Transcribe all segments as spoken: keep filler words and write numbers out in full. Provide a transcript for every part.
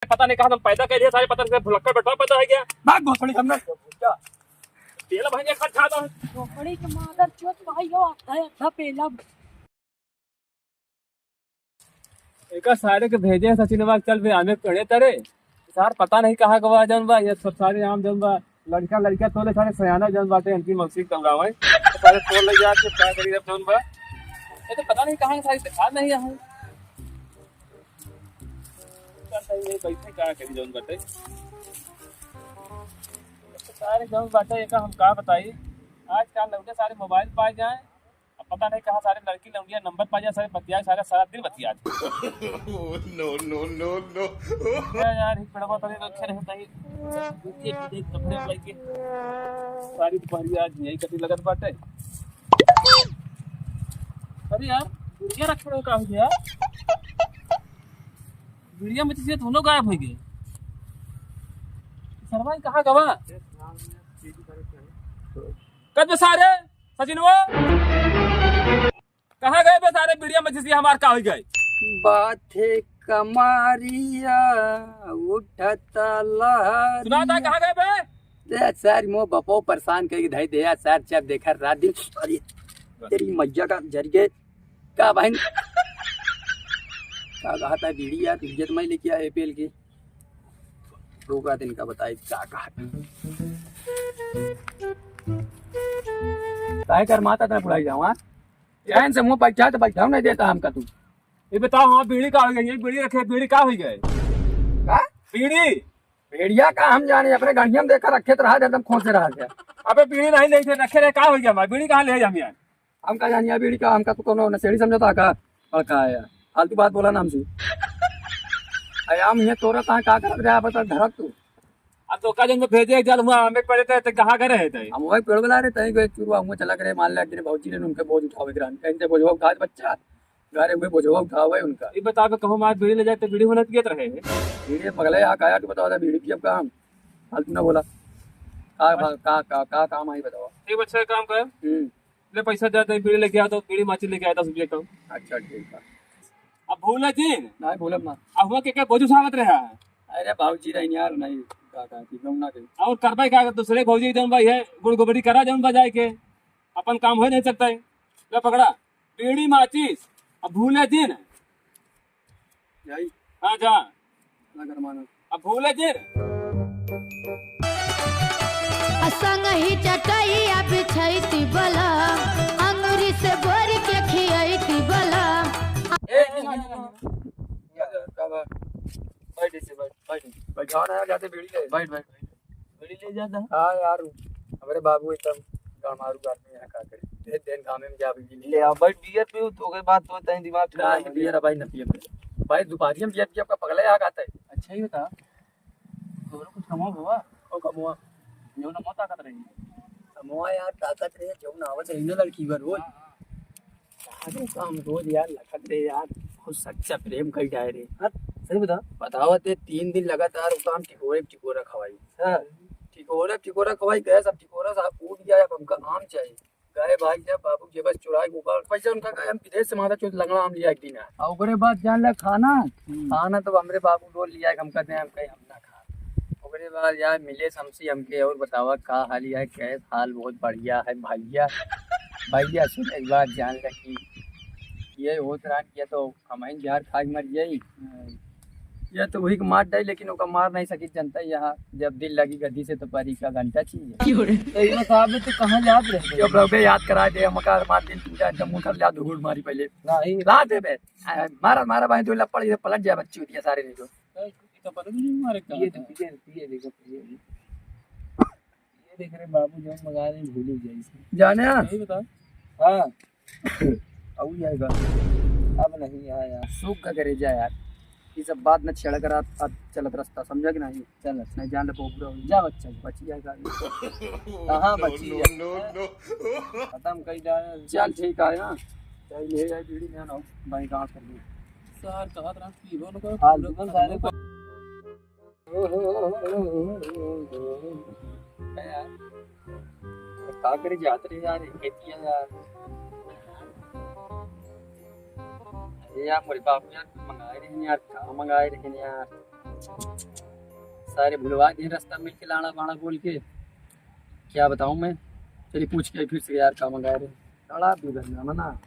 पता नहीं कहाँ हम पैदा कर दिया, सारे पता नहीं भुलक्कड़ बेटा पैदा हो गया। भाग बहुत बड़ी हमने। तेल भाई एक हाथ खा दो। बड़ी के मादर चोद भाई हो, आधा आधा पेला। एका सारे के भेजे हैं सचिनवा, चल बे आमे पेड़े तरे। सार पता नहीं कहाँ गवा जौन बा, ये सब सारे आम जौन बा, लड़का लड़का तोले सारे सयाना जौन बाटे, इनकी मौसी के दौड़ावे। तो सारे तोड़ ले जाके का करी अब जौन बा। ये तो पता नहीं कहाँ सारे दिखा नहीं है। पता नहीं बैठे का करी जौन बाटे। तो सारे जौन बाटे, एका हम का बताई, आजकल लौटे सारे मोबाइल पाए जाए। अब पता नहीं कहाँ सारे लड़की लौंडिया नंबर पा जाए, सारे बतिया, सारे सारा दिन बतिया। No, no, no, no। यार, यार, ही पेड़वा तले रखे रहे तही। ये, ये कपड़े वाले के सारी दुपहरिया आज यही कटी लगत बाटे। अरे यार, बीड़िया रखे रहे का हो गया? बीड़िया में से दोनों गायब हो गए। सरवा कहाँ गवा? कद सारे सचिनवा, कहाँ गए बे सारे बीड़िया में से हमार का हो गए? बाथे कमारिया उठता लहरिया। सुनाता कहाँ गए बे? ते सारी मो बपो परेशान करके धई दे यार, सार जब देखा रात दिन। अरे तेरी मैया का जरिए का बहन। का कहा था बीड़ी यार, इज्जत मैं लेके आए पेल की। रोका दिन का बताई का कहा। काहे कर माता तने बुलाई जावा? चैन से मुंह बैठा तो बैठा नहीं देता हमका तू। ये बताओ, हाँ, बीड़ी का हो गई? ये बीड़ी रखे, बीड़ी का हो गए? का? बीड़ी। भेड़िया का हम जाने, अपने गढ़िया में देखा रखे तो रहा दे, एकदम खोसे रहा दे। अबे बीड़ी नहीं ले थे, रखे रहे, का हो गया हमारे? बीड़ी कहाँ ले हम यार? हम का जानिया बीड़ी का, हमका तो कोनो नशेड़ी समझता का? बड़का है यार, फालतू बात बोला ना हमसे। अरे हम ये तोरा ता का करत रहा, बता धरत तू। अब तो का जन भेजे, जल हुआ, हमें पड़े थे, तो कहाँ करे है तई? हम वही पेड़ बला रहे, तई गए चुरुआ, हुआ चला करे, मान ले, एक दिन भौजी ने उनके बोझ उठावे के रहन, कहीं से बोझवा उठा दे बच्चा, घरे हुए बोझवा उठावे उनका। ये बतावे, कहूँ मार बीड़ी ले जाए, तो बीड़ी होना पियत रहे। बीड़ी पगले, यहाँ काया, तू बताओ, बीड़ी पियब का हम? फालतू ना बोला। का, का, का, का, का काम आई बताओ? ठीक, अच्छा काम कर। हम्म। ले पैसा दे दे, बीड़ी लेके आ तो, बीड़ी माचिस लेके आया दस रुपये का। अच्छा, ठीक है। अब भूले जिन। नहीं, भूलब ना। अब हुआ के, के बोझ उठावत रहा है। अरे बाबूजी रही यार, नहीं, का, का, की गम ना कही। और करबे का, दूसरे भौजी जौन बा, ये गुड़ गोबरी करा जौन बा जाए के, अपन काम हो नहीं सकता है। ले पकड़ा, बीड़ी माचिस, अब भूले जिन। जाई। हाँ, जा। ना गरमाना। अब भूले जिन। आ संगही चटैया बिछैती बलम, अंगुरी से बोरी के खियैती बलम। ए, ए, ए, ए, ए, का बा? बैठ इसे, बैठ, बैठ। बैठाओ ना यार, जाते बीड़ी ले। बैठ, बैठ, बैठ। बीड़ी ले जाता। हाँ यार, हमरे बाबू एकदम गरमारू आदमी है, का करे? दे, दिन घामे में जावे के लिए। ले आ, बैठ, बियर पीऊ, तो ओके बाद तो तनी दिमाग ठंडा नहीं, हो जाए। बियर भाई ना पिए भाई। भाई, दोपहरिया में बियर पिए, आपका पगला यहाँ का आता है। अच्छा, ही बता, तोरो कुछ कमवा भवा? ओ कमवा। जौन मौत ताकत रही। कमवा यार, ताकत रहे, जौन आवत रही ना लड़की बा रोज। हाँ, हाँ। यार, ओका हम रोज यार लखत रहे यार, बहुत सच्चा प्रेम कई जाए रे। हाँ, सही बता। बतावत है, तीन दिन लगातार ओका हम टिकोरे टिकोरा खवाई। हाँ। टिकोरा टिकोरा खवाई, गए सब टिकोरा साहब उठ गया, अब हमका आम चाहिए। गए भाई साहब, बाबू जेबस चुराए के ओका पैसा उनका गए, हम विदेश से माता चोद लंगड़ा आम लिया एक दिन। आ ओकरे बाद जान ले खाना, हम्म। खाना तो हमरे बाबू डोल लिया, हम कहते हैं, हम कहीं हम ना खा। ओकरे बाद यार मिले हमसे, हमके और बतावा का हाल है, कैस हाल? बहुत बढ़िया है भैया। भैया सुन एक बात जान ले कि ये होत रहन किया तो हम ही जहर खा के मर जाई। ये तो वही के मार डाई, लेकिन ओका मार नहीं सकी जनता यहाँ। जब दिल लगी गद्दी से तो परी का घंटा चाहिए। तो ये साहब तो कहाँ जात रहे? जो प्रभु याद करा दे, हम का मार दिन पूजा जम्मू कर लिया, धूड़ मारी पहले। नहीं। ला दे बे। आ, मारा, मारा भाई, दो लपड़, ये पलट जाए बच्ची होती है सारे नहीं तो। तो ये तो पता नहीं मारे का ये तो था। पिए, पिए देखो, पिए। ये देख रहे बाबू, जो मंगा रहे हैं, भूल ही जाए इसे। जाने? यही बता। हाँ। अब ये आएगा। अब नहीं आया। सुख का करे जा यार। ये सब बात न छेड़ा कर, आप, आप चलत रास्ता, समझा कि नहीं? चल। नहीं जान ले, बहुत बुरा हो जा बच्चा। बची जाएगा। कहाँ बची है? खत्म कर डाल। चल, ठीक है, हाँ। चल, ले जाए, बीड़ी ले आना, भाई, कहाँ कर ली? सर, कहा था कि वो लोग फालतू में सारे को यार, का करे जात रहे यार, खेती है यार। अरे यार, मोरे बाबू यार, कुछ मंगाए रहे हैं यार, का मंगाए रहे हैं यार? सारे भुलवा दिए रस्ता मिल के लाड़ा बाड़ा बोल के। क्या बताऊं मैं? चलिए पूछ के फिर से यार, का मंगाए रहे? बड़ा बिगड़ना मना।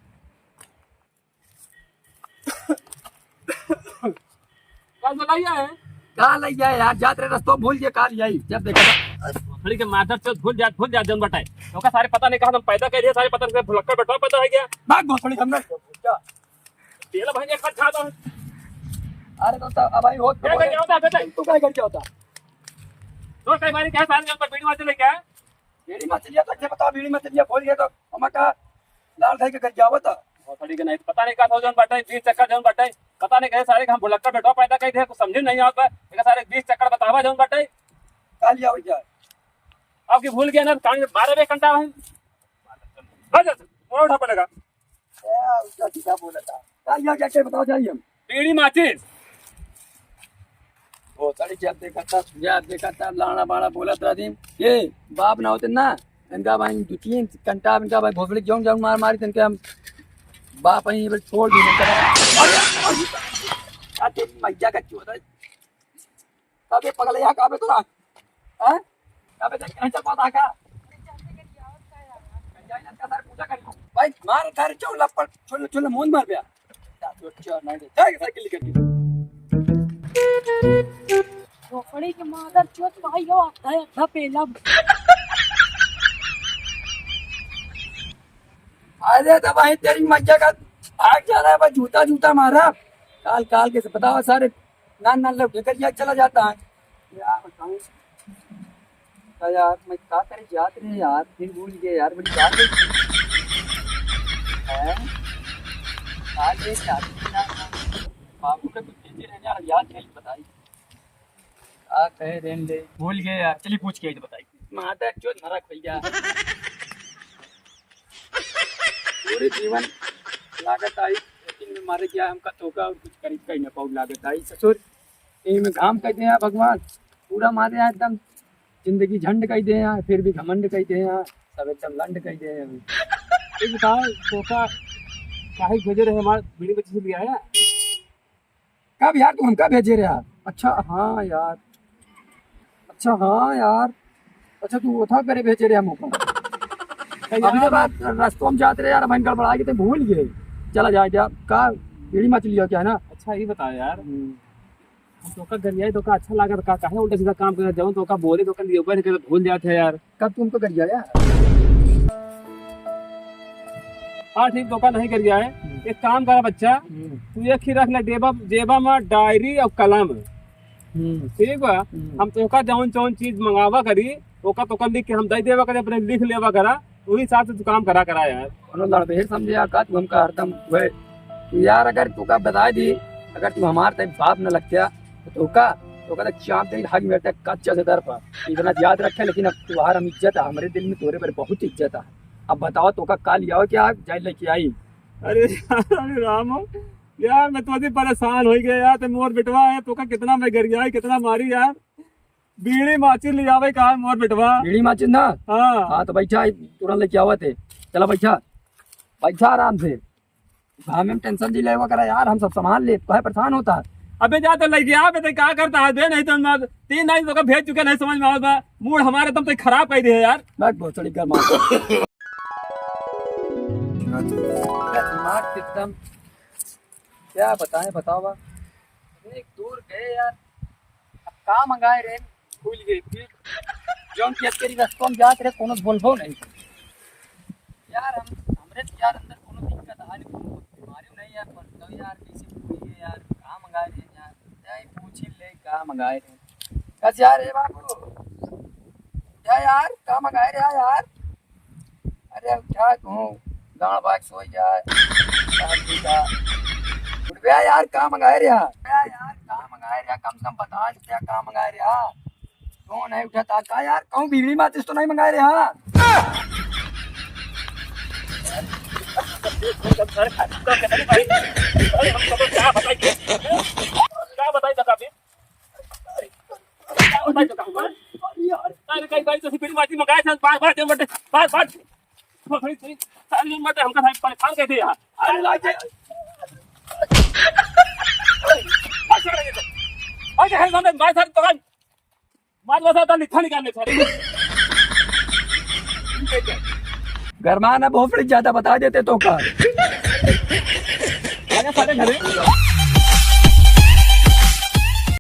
कल तो लइया है। का लइया है यार? जात रहे रस्तों भूल के का लियाई? जब देखा था। भोसड़ी के मादर चोद भूल जात, भूल जात जौन बटाए। ओका सारे पता नहीं कहाँ तुम पैदा कर दिया, सारे पता नहीं भुलक्कड़ बेटवा पैदा हो गया। भाग भोसड़ी हमने। क्या? तेल भाई एक बार खा दो। अरे तो तब अब भाई होत क्या कर क्या होता है, बेटा? तू क्या कर क्या होता? तो कई बारी क्या सारे जौन पर बीड़ी मार चले क्या? बीड़ी मछलिया तो के बता, बीड़ी मछलिया खोल गया तो हम का लाल खाई के घर जावत। भोसड़ी के नहीं, पता नहीं का था जौन बाटे, बीस चक्कर जौन बाटे, पता नहीं कहे सारे के हम भुलक्कड़ बेटवा पैदा कही थे, कुछ समझे नहीं आवत बा। एक सारे बीस चक्कर बतावा जौन बाटे। काल जाओ जा। आपकी भूल गया ना, कान में बारह बजे घंटा है। बस, बस, मोड़ा उठा पड़ेगा। क्या उल्टा सीधा बोला था? काल जाओ जाके बताओ जाइए हम। बीड़ी माचिस। भोसड़ी के अब देखा था, सुनिया अब देखा था, लाड़ा बाड़ा बोलत रह दिन। ए, बाप ना होते ना, इनका भाई दो तीन घंटा इनका भाई भोसड़ी जौन जौन मार मारी, इनके हम बाप ही छोड़ दी। अरे, अरे, अरे, तेरी मैया का चोद है। कबे पगले यहाँ, कबे तो रात, हैं? कबे तक यहाँ चल पाता का? भाई, मार थारे चौ लप्पड़, छोड़, छोड़, मोन मार गया। जाएगा साइकिल लेकर के। भोसड़ी के मादर चोद भाई हो, आधा आधा पेला। अरे तो भाई तेरी मज्जा का भाग जा रहा है, बस जूता जूता मारा। काल काल के से बताओ सारे, नान नान लोग निकल गया, चला जाता है। क्या बताऊं? तो यार, मैं का करे जात रहे यार, फिर भूल गए यार, बड़ी बात है। हैं? आज ये शादी के नाम बाबू का कुछ भेजे रहे यार, याद नहीं बताई। का कहे रहे ले? भूल गए यार, चलिए पूछ के आई तो बताई। माता चोद मरा खोइया। पूरे जीवन लागत आई, लेकिन में मारे गया हमका धोखा और कुछ खरीद का ही ना पाऊ लागत आई। ससुर, यही में घाम कह दे हैं भगवान, पूरा मारे हैं एकदम जिंदगी झंड कह दे हैं, फिर भी घमंड कह दे हैं, सब एकदम लंड कह दे हैं। ये बताओ, धोखा काहे भेजे रहे हमार बीड़ी बच्ची से लिया है? कब यार तू हमका भेजे रहा? अच्छा हाँ यार, अच्छा हाँ यार, अच्छा तू ओथा करे भेजे रहा हमका। अभी जब बात रस्तों में जात रहे यार, हम गड़बड़ा के ते भूल गए। चला जाए क्या? का बीड़ी मछली हो क्या है ना? अच्छा ये बताओ यार, हम्म। हम तोका गरियाई तोका अच्छा लागत का? काहे उल्टा सीधा काम करत? जवन तोका बोले तोका लिए ऊपर के भूल जात है यार। कब तुमको गरियाया? हाँ ठीक, तोका नहीं गरियाए। हम्म। एक काम करा बच्चा, हम्म। तू एक ही रख ले जेबा, जेबा में डायरी और कलम। हम्म। ठीक बा? हम्म। हम तोका जौन जौन चीज मंगावा करी, ओका तोका लिख के हम दे देवा करी, अपने लिख लेवा करा, वही हिसाब से तू काम करा करा यार। कोनो लड़बेर समझे या का तू हमका हरदम वह? तू यार अगर तू का बताए दी, अगर तू हमार तक बाप न लगत्या, तो तोका, तोका तो चाप दे हाथ में अटक कच्चा से दर पर। इतना याद रखे, लेकिन अब तुम्हार हम इज्जत है, हमरे दिल में तोरे पर बहुत इज्जत है। अब बताओ तोका काल आओ क्या जाए लेके आई? अरे यार, अरे राम, यार मैं तो अभी परेशान हो गया यार, ते मोर बेटवा है, तोका कितना मैं गरियाई, कितना मारी यार। बीड़ी माचिस ले आवे का है मोर बेटवा? बीड़ी माचिस ना? हाँ। हाँ, तो बैठा, तुरंत लेके आवा थे। चला बैठा, बैठा आराम से। हमें टेंशन जी लेवा करा यार, हम सब संभाल ले, काहे परेशान होता है? अबे जा तो लेके आ, बे, ते का करता है बे? नहीं तो हम तीन दिन तो का भेज चुके, नहीं समझ में आवत बा। मूड हमारे एकदम ते खराब कर दिया यार। बैठ बहुत सड़ी कर मार। दिमाग एकदम क्या बताएं, बताओ बा। इतनी दूर गए यार, अब का मंगाए रहे, भूल गए फिर। जौन कि अब तेरी रस्तों में जात रहे, कोनो बोलबो नहीं। यार, हम, हमरे तो यार अंदर कोनो दिक्कत आ नहीं, कोनो बीमारी नहीं यार, पर तो यार कैसे भूल गए यार, का मंगाए रहे यार, क्या ही पूछे ले, का मंगाए रहे। बस यार, ए बाबू, क्या यार, का मंगाए रहे यार? अरे उठा तू, गाँव बाग सोई जा। उठ बे यार, का मंगाए रहा? बे यार, का मंगाए रहा? कम से कम बता दे, का मंगाए रहा? तू नहीं उठा ता का यार? कहूँ बीड़ी माचिस तो नहीं मंगाए रहा? अरे हम सबको क्या बताइए? क्या बताइए बता बे? अरे, कई बार तो बीड़ी माचिस मंगाए थे, बार, बार, बार, बार, बार, बार, बार, सारे दिन बटे हमका साहब परेशान कहते यार। अरे, लाइट है। अरे, है सामने, भाई साहब, तो भाई, मार बसा, तो निठा निकालने सारे। गरमा ना, भोपड़ी ज्यादा बता देते तो का। अरे, सारे घरे।